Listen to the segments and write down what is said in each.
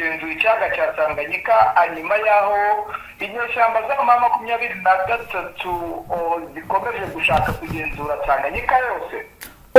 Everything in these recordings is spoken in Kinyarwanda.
kugenzura ikiyaga cya Tanganyika, nyuma y'aho inyeshyamba za M23 zikomeje gushaka kugenzura Tanganyika yose.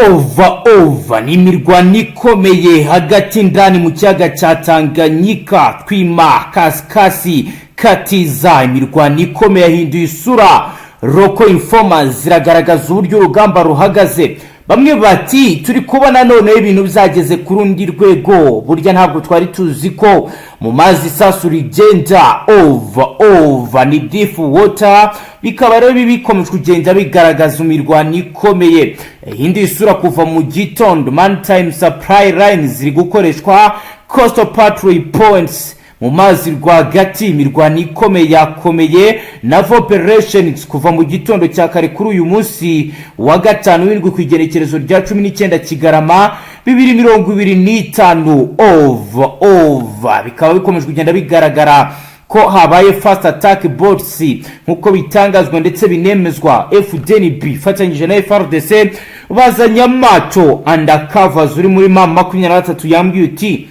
Over, over, ni imirwano ikomeye hagati indani mu kiyaga cya Tanganyika, Twima, Kasikasi, Katiza. Imirwano ikomeye yahinduye isura. Local informers ziragaragaza uburyo urugamba ruhagaze. Bamwe bati: "Turi kubona noneho ibintu byageze ku rundi rwego. Burya ntabwo twari tuzi ko mu mazi isasu rigenda." Over, over, ni deep water. Bikaba rero bikomeje kugenda bigaragaza imirwano ikomeye ihinduye isura kuva mu gitondo. Maritime supply lines ziri gukoreshwa, coastal patrol points mu mazi rwagati. Imirwano ikomeye yakomeye, naval operations kuva mu gitondo cya kare kuri uyu munsi wa gatanu w'indwi, ku igenekerezo rya 19 Kigarama 2025. Over, over, bikaba bikomeje kugenda bigaragara ko habaye fast attack boats, nk'uko bitangazwa ndetse binemezwa. FDNB ifatanyije na FARDC bazanye amato. Undercovers uri muri M23 yambwiye uti: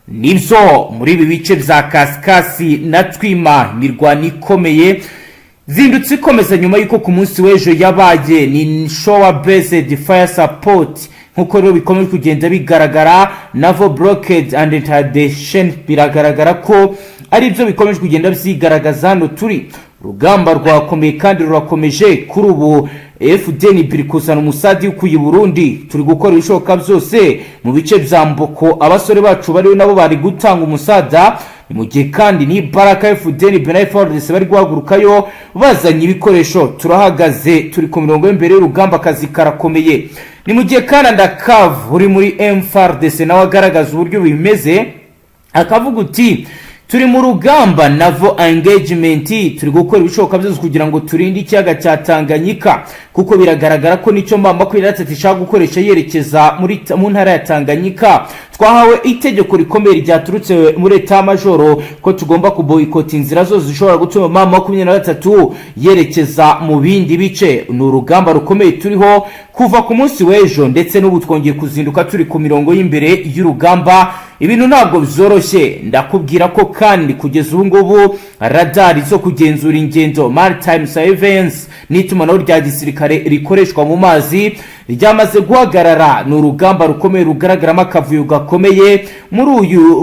"Nibyo, muri ibi bice bya Kasikasi na Twima imirwano ikomeye zindutse ikomeza nyuma y'uko ku munsi w'ejo yabaye ni shore based fire support." Nk'uko rero bikomeje kugenda bigaragara, naval blockade and interdiction, biragaragara ko ari byo bikomeje kugenda byigaragaza. Hano turi, urugamba rwakomeye kandi rurakomeje. Kuri ubu FDNB iri kuzana umusadi ukuye Burundi. Turi gukora ibishoboka byose mu bice bya Mboko, abasore bacu bariyo nabo bari gutanga umusada. Ni mu gihe kandi ni Baraka, FDNB na FARDC bari guhagurukayo bazanye ibikoresho. Turahagaze, turi ku mirongo y'imbere y'urugamba, akazi karakomeye. Ni mu gihe kandi undercover uri muri MFARDC nawe agaragaza uburyo bimeze, akavuga uti: "Turi mu rugamba, naval engagement, turi gukora ibishoboka byose kugira ngo turinde ikiyaga cya Tanganyika, kuko biragaragara ko nicyo M23 ishaka gukoresha yerekeza mu ntara ya Tanganyika. Twahawe itegeko rikomeye ryaturutse muri état-major ko tugomba kuboyikota inzira zose zishobora gutuma M23 yerekeza mu bindi bice. Ni urugamba rukomeye turiho kuva ku munsi w'ejo, ndetse n'ubu twongeye kuzinduka turi ku mirongo y'imbere y'urugamba. Ibintu ntabwo byoroshye." Ndakubwira ko kandi kugeza ubu ngubu radari zo kugenzura ingendo, maritime surveillance n'itumanaho rya gisirikare rikoreshwa mu mazi ryamaze guhagarara. Ni urugamba rukomeye rugaragaramo akavuyo gakomeye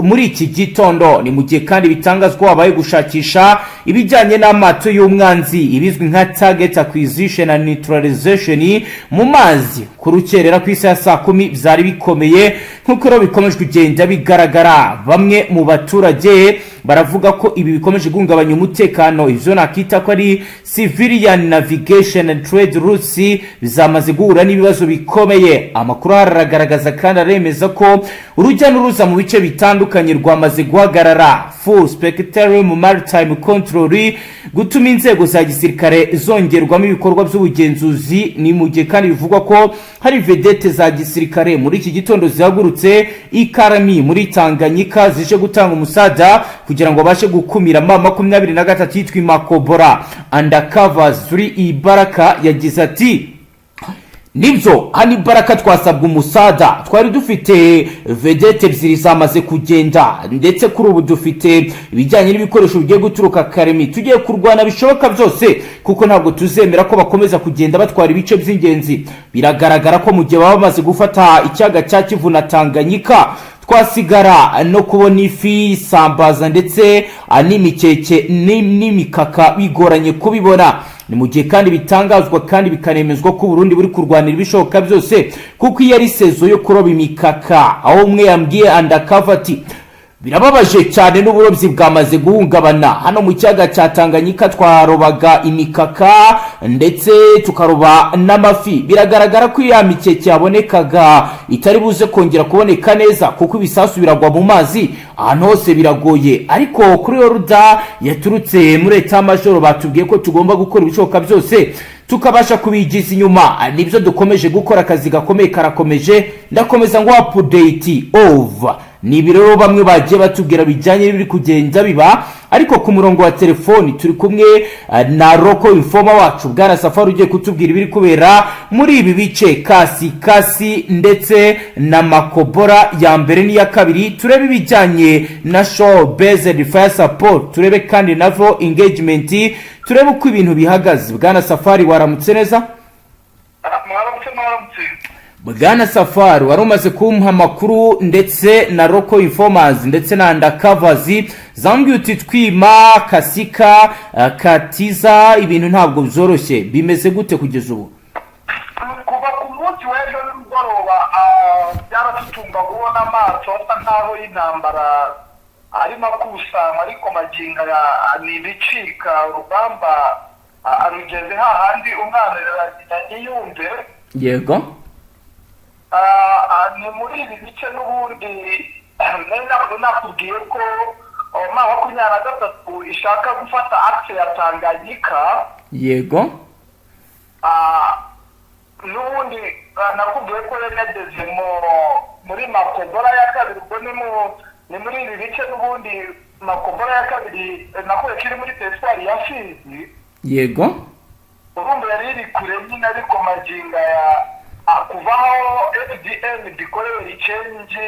muri iki gitondo. Ni mu gihe kandi bitangazwa habaye gushakisha ibijyanye n'amato y'umwanzi, ibizwi nka target acquisition and neutralization mu mazi ku rukerera ku isaha ya saa 10. Byari bikomeye, nk'uko rero bikomeje kugenda bigaragara. Bamwe mu baturage baravuga ko ibi bikomeje guhungabanya umutekano, ibyo nakita ko ari civilian navigation and trade routes bizamaze guhura n'ibibazo bikomeye. Amakuru aragaragaza kandi aremeza ko urujya n'uruza mu bice bitandukanye rwamaze guhagarara. Full spectrum maritime control, gutuma inzego za gisirikare zongerwamo ibikorwa by'ubugenzuzi. Ni mu gihe kandi bivugwa ko hari vedette za gisirikare muri iki gitondo zihagurutse i Kalemie muri Tanganyika, zije gutanga umusada kugira ngo babashe gukumira M23 yitwa Makobora. Undercovers zuri i Baraka yagize ati: "Nibyo, hano i Baraka twasabwa umusada. Twari dufite vedette ebyiri zamaze kugenda, ndetse kuri ubu dufite ibijyanye n'ibikoresho bigiye guturuka Kalemie. Tugiye kurwana bishoboka byose, kuko ntabwo tuzemera ko bakomeza kugenda batwara ibice by'ingenzi. Biragaragara ko mu gihe baba bamaze gufata ikiyaga cya Kivu na Tanganyika, twasigara no kubona ifi, sambaza ndetse n'imikeke n'imikaka bigoranye kubibona." Ni mu gihe kandi bitangazwa kandi bikanemezwa ko Burundi buri kurwanira ibishoboka byose, kuko iyo ari saison yo kuroba imikaka, aho umwe yambwiye undercover ati: "Birababaje cyane, n'uburobyi bwamaze guhungabana hano mu kiyaga cya Tanganyika. Twarobaga imikaka ndetse tukaroba n'amafi. Biragaragara ko iya mikeke yabonekaga itari buze kongera kuboneka neza, kuko ibisasu biragwa mu mazi ahantu hose, biragoye. Ariko kuri order yaturutse muri état-major, batubwiye ko tugomba gukora ibishoboka byose tukabasha kubigiza inyuma. Nibyo dukomeje gukora, akazi gakomeye karakomeje. Ndakomeza ngo update." Over, Ni ibi rero bamwe bagiye batubwira bijyanye n'ibiri kugenda biba. Ariko ku murongo wa telefoni turi kumwe na local informer wacu, Bwana Safari, ugiye kutubwira ibiri kubera muri ibi bice Kasi Kasi ndetse na Makobora ya mbere n'iya kabiri. Turebe ibijyanye na shore based fire support, turebe kandi naval engagement, turebe uko ibintu bihagaze. Bwana Safari, waramutse neza? Mwaramutse, mwaramutse. Bwana Safari, wari umaze kumpa amakuru ndetse na local informers ndetse na undercovers zambwiye uti twima Kasika, Katiza, ibintu ntabwo byoroshye. Bimeze gute kugeza ubu? Kuva ku munsi w'ejo nimugoroba byaratutumba kubona amaso asa nk'aho y'intambara arimo akusanywa, ariko magingo aya ni ibicika. Urugamba rugeze hahandi umwana nyina ntiyumve. Ni muri ibi bice n'ubundi nari nakubwiye ko M23 ishaka gufata axe ya Tanganyika. N'ubundi nakubwiye ko yanageze muri Makobora ya kabiri. Ubwo ni muri ibi bice n'ubundi Makobora ya kabiri nakubwiye ko iri muri teritwari ya Fizi. Urumva yari iri kure nyine, ariko magingo aya kuva aho FDNB ikorewe ichange,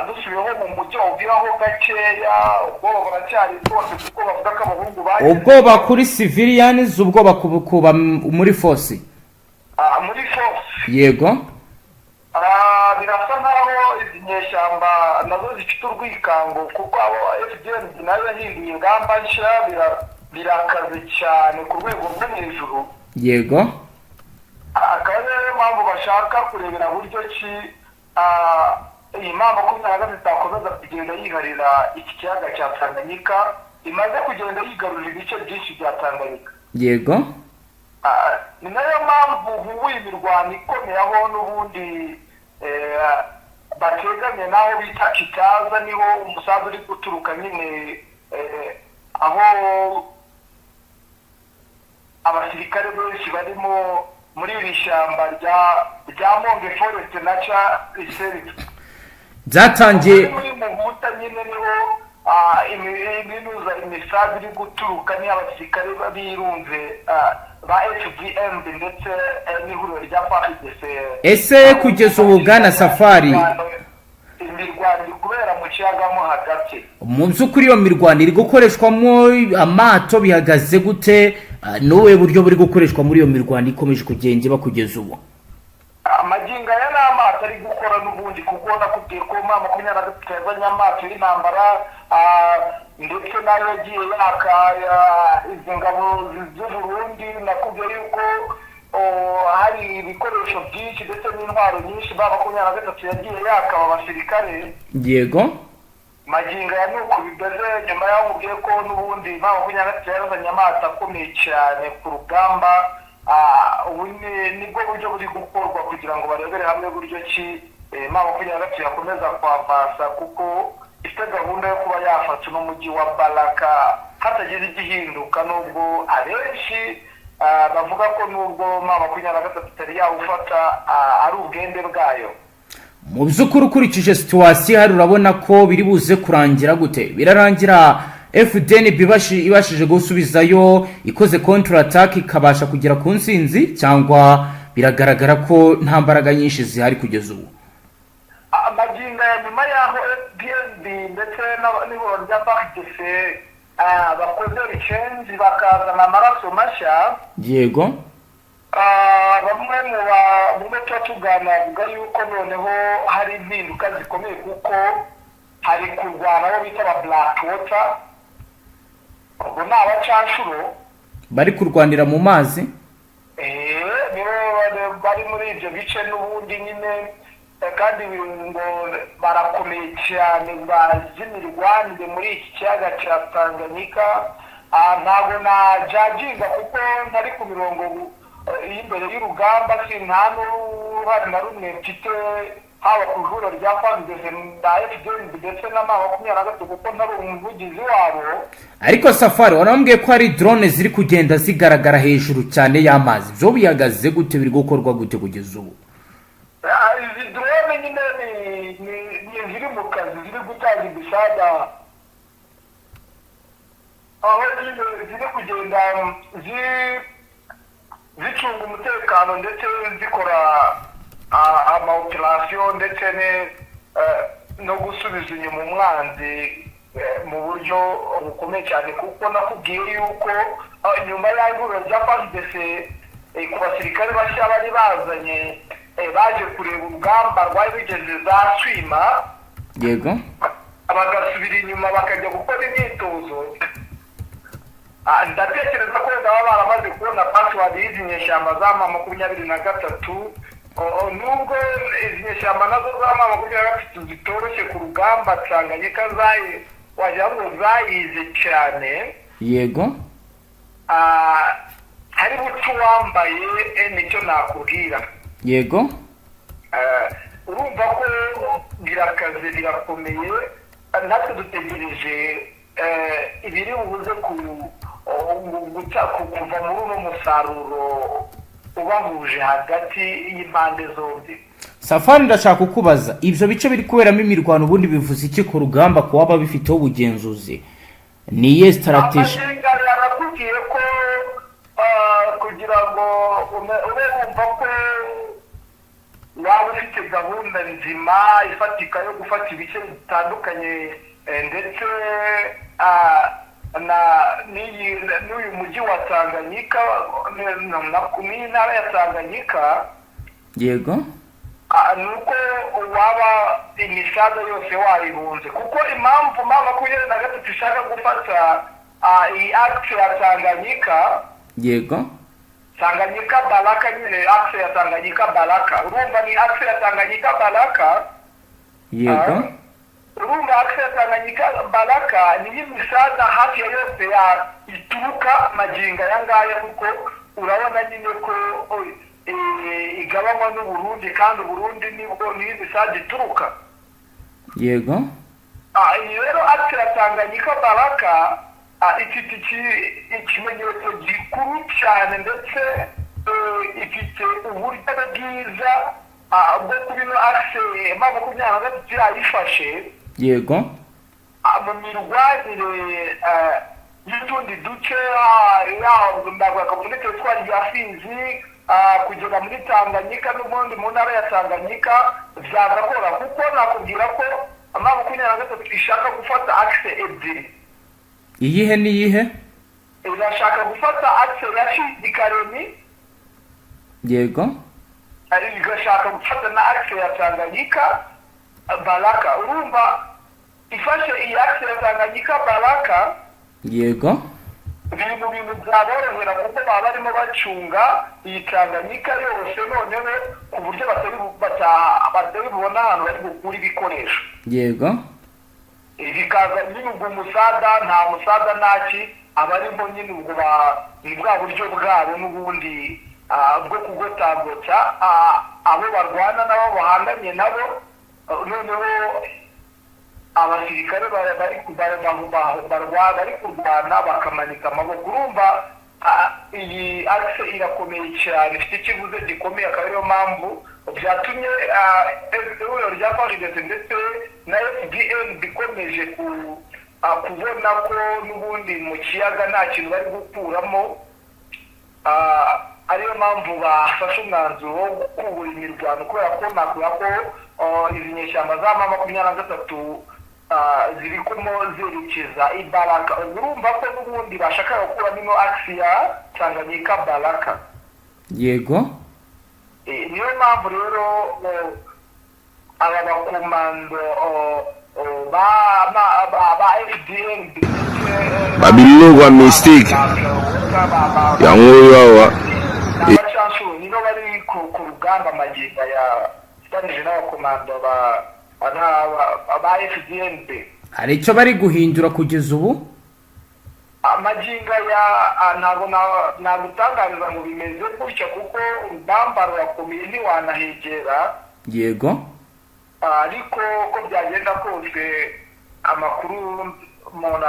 dusubiyeho mu mujyi wa Uviraho gakeya, ubwoba buracyari bwose kuko bavuga ko abahungu bageze Ubwoba kuri civilians, ubwoba kuba muri force? Muri force. Birasa nkaho izi nyeshyamba nazo zifite urwikango, kuko abo FDNB nayo yahinduye ingamba nshya. Birakaze cyane ku rwego rwo hejuru. Akaba ariyo mpamvu bashaka kurebera buryo ki iyi M23 itakomeza kugenda yiharira iki kiyaga cya Tanganyika, imaze kugenda yigarurira ibice byinshi bya Tanganyika. Ni nayo mpamvu hubuye imirwano ikomeye aho n'ubundi bateganye n'aho bita Kitaza, niho umusaza uri guturuka nyine, aho abasirikare benshi barimo muri iri shyamba rya Monge Forest na ca Reserve. Byatangiye Muri Muhuta nyine niho iminuza imisazi iri guturuka, ni abasirikare birunze ba FDNB ndetse n'ihuriro rya FARDC. Ese kugeza ubu, Bwana Safari, Imirwano iri kubera mu kiyaga mo hagati. Mu by'ukuri iyo mirwano iri gukoreshwamo amato, bihagaze gute? Ni ubuhe buryo buri gukoreshwa muri iyo mirwano ikomeje kugenda iba kugeza ubu? Amagingo aya ni amato ari gukora n'ubundi, kuko nakubwiye ko M23 yazanye amato y'intambara, ndetse nayo yagiye yaka izi ngabo z'u Burundi. Nakubwiye yuko hari ibikoresho byinshi ndetse n'intwaro nyinshi M23 yagiye yaka aba basirikare. Magingo aya ni uko bimeze, nyuma y'aho mubwiye ko n'ubundi M23 yarazanye amato akomeye cyane ku rugamba. Ubu nibwo buryo buri gukorwa kugira ngo barebere hamwe buryo ki M23 yakomeza kwavasa, kuko ifite gahunda yo kuba yafata uno mujyi wa Baraka hatagize igihinduka, nubwo abenshi bavuga ko nubwo M23 itari yawufata ari ubwende bwayo. Mu by'ukuri, ukurikije situation ihari, urabona ko biri buze kurangira gute? Birarangira FDNB ibashije gusubizayo, ikoze counter attack, ikabasha kugera ku ntsinzi, cyangwa biragaragara ko nta mbaraga nyinshi zihari kugeza ubu? Amagingo ya nyuma y'aho FDNB ndetse n'ihuriro rya FARDC bakoze rechange, bakazana amaraso mashya, bamwe mu bo tuba tuganira bavuga yuko noneho hari impinduka zikomeye, kuko hari kurwana abo bita aba Black Water, ubwo ni abacanshuro. Bari kurwanira mu mazi. Nibo bari muri ibyo bice n'ubundi nyine, kandi ngo barakomeye cyane, bazi imirwanire muri iki kiyaga cya Tanganyika. Ntabwo najajinga kuko ntari ku mirongo y'imbere y'urugamba, si nta n'uruhare na rumwe mfite haba ku ihuriro rya FARDC na FDNB ndetse na M23, kuko ntari umuvugizi wabo. Ariko Safari, warambwiye ko hari drone ziri kugenda zigaragara hejuru cyane y'amazi. Byo bihagaze gute? Biri gukorwa gute kugeza ubu? Izi drone nyine ni gutanga imisada, aho nyine ziri kugenda zicunga umutekano ndetse zikora ama opérations ndetse no gusubiza inyuma umwanzi mu buryo bukomeye cyane, kuko nakubwiye yuko nyuma y'ihuriro rya FARDC ku basirikare bashya bari bazanye, baje kureba urugamba rwari rugeze za Swima, bagasubira inyuma bakajya gukora imyitozo. Ndatekereza ko wenda baba baramaze kubona password y'izi nyeshyamba za M23. Nubwo izi nyeshyamba nazo za M23 zitoroshye ku rugamba, Tanganyika zayi wagira ngo zayize cyane. Hari buca uwambaye, nicyo nakubwira. Urumva ko birakaze, birakomeye. Natwe dutegereje ibiri bubuze kuva muri uno musaruro ubahuje hagati y'impande zombi. Safari, ndashaka kukubaza, ibyo bice biri kuberamo imirwano ubundi bivuze iki ku rugamba ku waba bifiteho ubugenzuzi? Ni iyihe stratégie? Amagingo yarakubwiye ko kugira ngo ube wumva ko waba ufite gahunda nzima ifatika yo gufata ibice bitandukanye, ndetse na n'iyi n'uyu mujyi wa Tanganyika n'iyi ntara ya Tanganyika, ni uko waba imisaza yose wayibunze, kuko impamvu M23 ishaka gufata iyi axe ya Tanganyika, Tanganyika Baraka nyine, axe ya Tanganyika Baraka, urumva ni axe ya Tanganyika Baraka. Urumva axe ya Tanganyika Baraka niyo imisaza hafi ya yose ya ituruka magingo aya ngaya, kuko urabona nyine ko igabanywa n'Uburundi, kandi Uburundi nibwo niyo imisaza ituruka. Iyi rero axe ya Tanganyika Baraka ifite ikimenyetso gikuru cyane, ndetse ifite uburyo bwiza bwo kuba ino axe M23 yayifashe mu mirwanire y'utundi duce, yaho ndavuga muri teritwari ya Fizi kugera muri Tanganyika n'ubundi mu ntara ya Tanganyika byagakora, kuko nakubwira ko M23 ishaka gufata axe ebyiri. Iyihe n'iyihe? Irashaka gufata axe ya Fizi Karemi, igashaka gufata na axe ya Tanganyika Baraka. Urumva ifashe iyi axe ya Tanganyika Baraka, biri mu bintu byaborohera, kuko baba barimo bacunga iyi Tanganyika yose noneho ku buryo batari bubone ahantu bari bukure ibikoresho. Bikaza nyine ubwo umusada nta musada ntaki abarimo nyine, ubwo ni bwa buryo bwabo n'ubundi bwo kugotagota abo barwana nabo bahanganye nabo, noneho abasirikare bari kurwana bakamanika amaboko. Urumva iyi axe irakomeye cyane, ifite ikibuze gikomeye, akaba ariyo mpamvu byatumye ihuriro rya FARDC ndetse na FDN bikomeje kubona ko n'ubundi mu kiyaga nta kintu bari gukuramo, ariyo mpamvu bafashe umwanzuro wo gukubura imirwano, kubera ko nakuvuga ko izi nyeshyamba za M23 ziri kumo zerekeza i Baraka. Urumva ko n'ubundi bashakaga gukuramo ino axe ya Tanganyika Baraka. Niyo mpamvu rero aba bakomando ba FDN Babiloko ya mystique yango oyo awa. Abacancuro nibo bari ku rugamba magingo ya itanije n'abakomando ba FDNB. Hari icyo bari guhindura kugeza ubu? Amagingo ya ntabwo nagutangariza ngo bimeze gutya, kuko urugamba rurakomeye, ntiwanahegera. Ariko uko byagenda kose, amakuru umuntu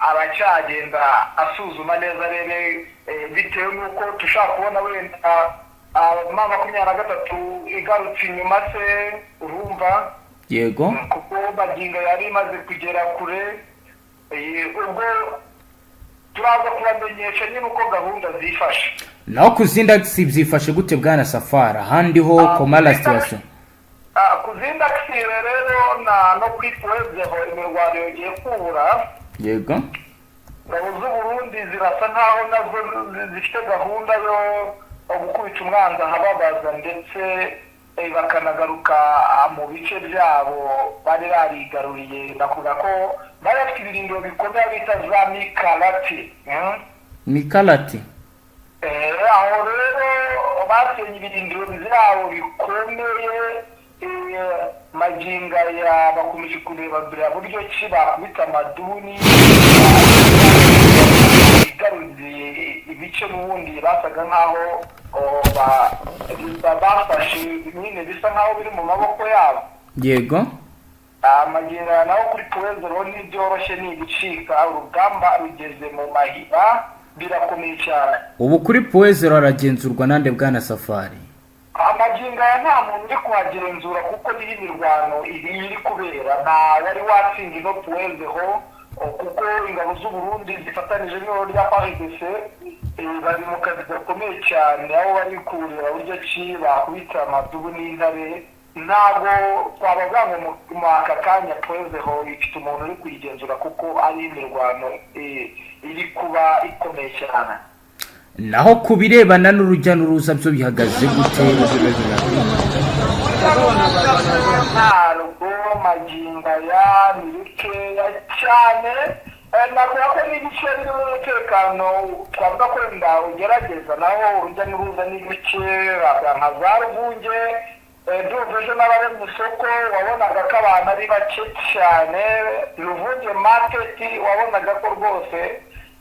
aracyagenda asuzuma neza rero, bitewe n'uko dushobora kubona wenda M23 igarutse inyuma se, urumva. Yego. Kuko magingo yari imaze kugera kure. Ubwo turaza kubamenyesha nyine uko gahunda zifashe. Naho ku zindi si byifashe gute, bwana Safari? Ahandi ho, comment la situation? Ku zindi axes rero na no kuri Point Zéro imirwano yongeye kubura. Ingabo z'Uburundi zirasa nkaho nazo zifite gahunda yo gukubita umwanzi ahababaza, ndetse bakanagaruka mu bice byabo bari barigaruriye. Nakuvuga ko bari bafite ibirindiro bikomeye bita za Mikarati. Mikarati. Aho rero basenye ibirindiro byabo bikomeye. Magingo aya bakomeje kureba buriya buryo ki bakubita amaduni bigaruriye ibice n'ubundi basaga nk'aho bafashe nyine, bisa nk'aho biri mu maboko yabo. Magingo aya naho kuri Point Zéro ntibyoroshye, ni ibicika, urugamba rugeze mu mahiba, birakomeye cyane. Ubu kuri Point Zéro haragenzurwa nande, bwana Safari? Amagingo aya nta muntu uri kuhagenzura kuko niho imirwano iri kubera. Nta wari watsinda ino Point Zéro kuko ingabo z'Uburundi zifatanije n'ihuriro rya FARDC bari mu kazi gakomeye cyane, aho bari kureba buryo ki bakubita amadubu n'intare. Ntabwo twabavuga ngo mu aka kanya Point Zéro ifite umuntu uri kuyigenzura, kuko ari imirwano iri kuba ikomeye cyane. Naho ku birebana n'urujya n'uruza byo bihagaze gute? Ntabwo magingo aya ni bikeya cyane. Navuga ko n'ibice birimo umutekano twavuga ko wenda ugerageza, naho urujya n'uruza ni bike nka za Ruvunge. Ndumva ejo n'abari mu isoko wabonaga ko abantu ari bake cyane. Ruvunge Market wabonaga ko rwose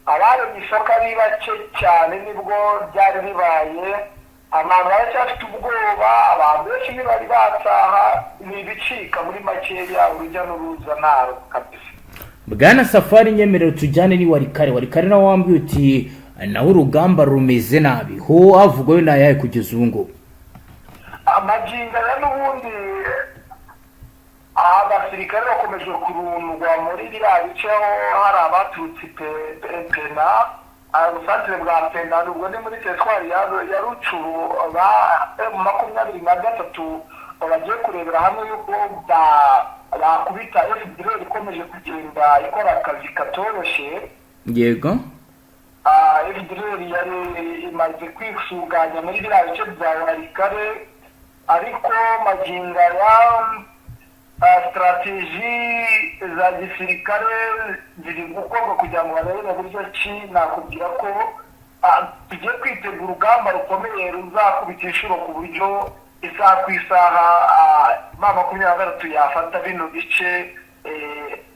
abari mu isoko ari bake cyane, nibwo byari bibaye. Abantu baracyafite ubwoba, abantu benshi ntibari bataha, ni ibicika muri makeya, urujya n'uruza ntarwo kabisa. Bwana Safari, nyemerera tujyane ni Walikale. Walikale nawe wambwiye uti naho urugamba rumeze nabi, ho havugwayo ni ayahe kugeza ubu ngubu? Amagingo aya n'ubundi abasirikare bakomeje kurundwa muri biriya bice, aho hari abaturutse Pena, ubusantere bwa Pena, ubwo ni muri teritwari ya Rutshuru, ba M23 bagiye kurebera hamwe yuko bakubita FDLR ikomeje kugenda ikora akazi katoroshye. FDLR yari imaze kwisuganya muri biriya bice bya Walikale, ariko magingo aya stratégies za gisirikare ziri gukorwa kugira ngo barebe buryo ki. Nakubwira ko tugiye kwitegura urugamba rukomeye ruzakubita inshuro, ku buryo isaha ku isaha M23 yafata bino bice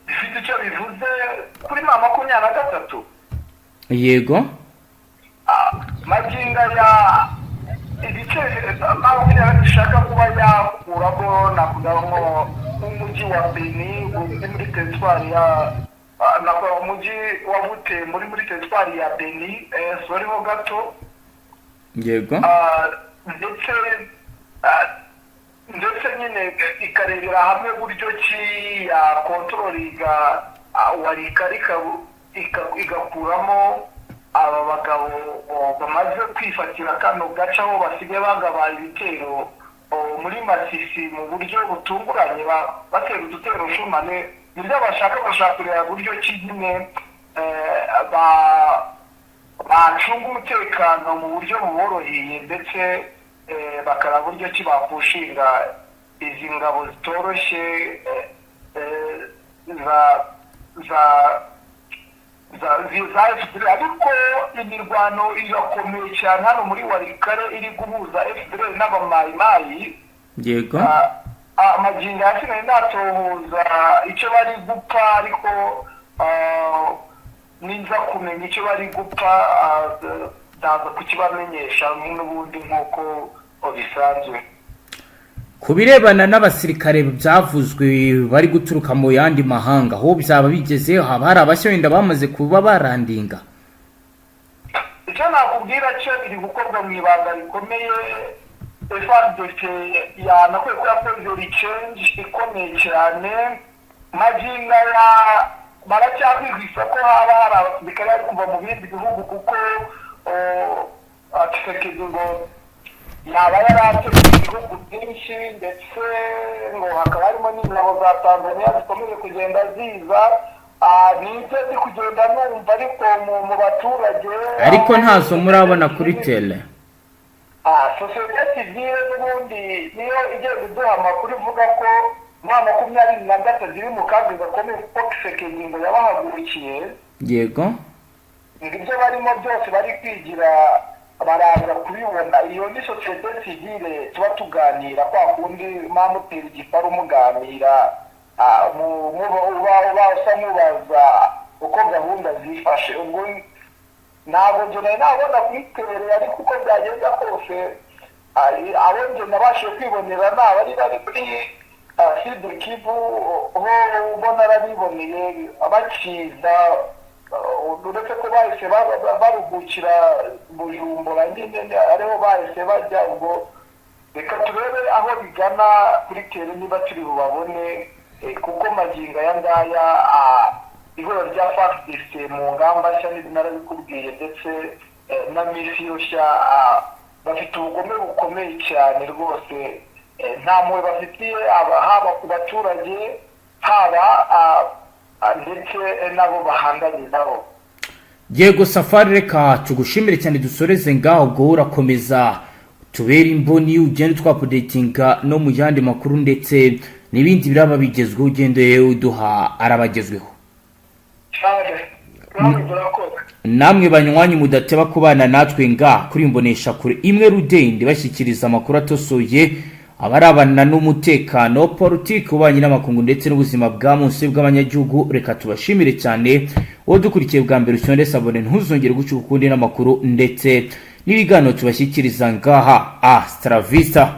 bifite icyo bivuze kuri M23. Magingo aya ibice M23 ishaka kuba yakuramo, nakuvuga nko nk'umujyi wa Beni uri muri teritwari ya nakuvuga umujyi wa Butembo uri muri teritwari ya Beni, soriho gato. Ndetse nyine ikarebera hamwe buryo ki ya controllinga Walikale, igakuramo aba bagabo bamaze kwifatira kano gace, aho basigaye bagabaye ibitero muri Masisi mu buryo butunguranye, batera udutero shumane. Nibyo bashaka, bashaka kureba buryo ki nyine bacunga umutekano mu buryo buboroheye, ndetse bakaraba buryo ki bapushinga izi ngabo zitoroshye za FDLR. Ariko imirwano irakomeye cyane hano muri Walikale iri guhuza FDLR n'abamayimayi. Amagingo ya sinari natohoza icyo bari gupfa, ariko ninza kumenya icyo bari gupfa ndaza kukibamenyesha n'ubundi nk'uko bisanzwe. Ku birebana n'abasirikare byavuzwe bari guturuka mu yandi mahanga, aho byaba bigeze? Haba hari abashya wenda bamaze kuba barandinga? Icyo nakubwira cyo, biri gukorwa mu ibanga rikomeye. FARDC yanakwiye ko yakoze change ikomeye cyane. Magingo aya baracyahwihwisa ko haba hari abasirikare bari kuva mu bindi bihugu, kuko Tshisekedi ngo yaba yarateguye ibihugu byinshi, ndetse ngo hakaba harimo n'ingabo za Tanzania zikomeje kugenda ziza. Nibyo ndi kugenda numva, ariko mu baturage. Ariko ntazo murabona kuri terrain? Sosiyete sivile n'ubundi niyo igenda iduha amakuru ivuga ko M23 iri mu kaga gakomeye, kuko Tshisekedi ngo yabahagurukiye. Ngo ibyo barimo byose bari kwigira baraza kubibona. Iyo ni sosiyete sivile tuba tuganira, kwa kundi mwamutera igifaru muganira, uba usa nk'ubaza uko gahunda zifashe. Ubwo ntabwo njye nari nabona kuri terrain, ariko uko byagenda kose, abo njye nabashije kwibonera ni abari bari kuri Sud Kivu, ho ubona narabiboneye bakiza, uretse ko bahise baruhukira Bujumbura nyine, ariho bahise bajya. Ubwo reka turebe aho bigana kuri terrain niba turi bubabone, kuko magingo aya ngaya ihuriro rya FARDC mu ngamba nshya narabikubwiye, ndetse na mission nshya, bafite ubugome bukomeye cyane rwose. Nta mpuhwe bafitiye haba ku baturage, haba ndetse n'abo bahanganye nabo. Yego Safari, reka tugushimire cyane, dusoreze ngaho. Ubwo urakomeza tubere imboni, ugende twaupdatinga no mu yandi makuru ndetse n'ibindi biraba bigezweho, ugende uduha arabagezweho. Cyane, namwe murakoze. Namwe banywanyi mudateba kubana natwe nga kuri imbonesha kure imwe rudende, bashyikiriza amakuru atosoye abarabana n'umutekano, politiki, ububanyi n'amakungu ndetse n'ubuzima bwa munsi bw'abanyagihugu, reka tubashimire cyane. Wowe dukurikiye bwa mbere, usonde s'abonner, ntuzongere guca ukundi n'amakuru ndetse n'ibiganiro tubashyikiriza ngaha. Hasta la vista.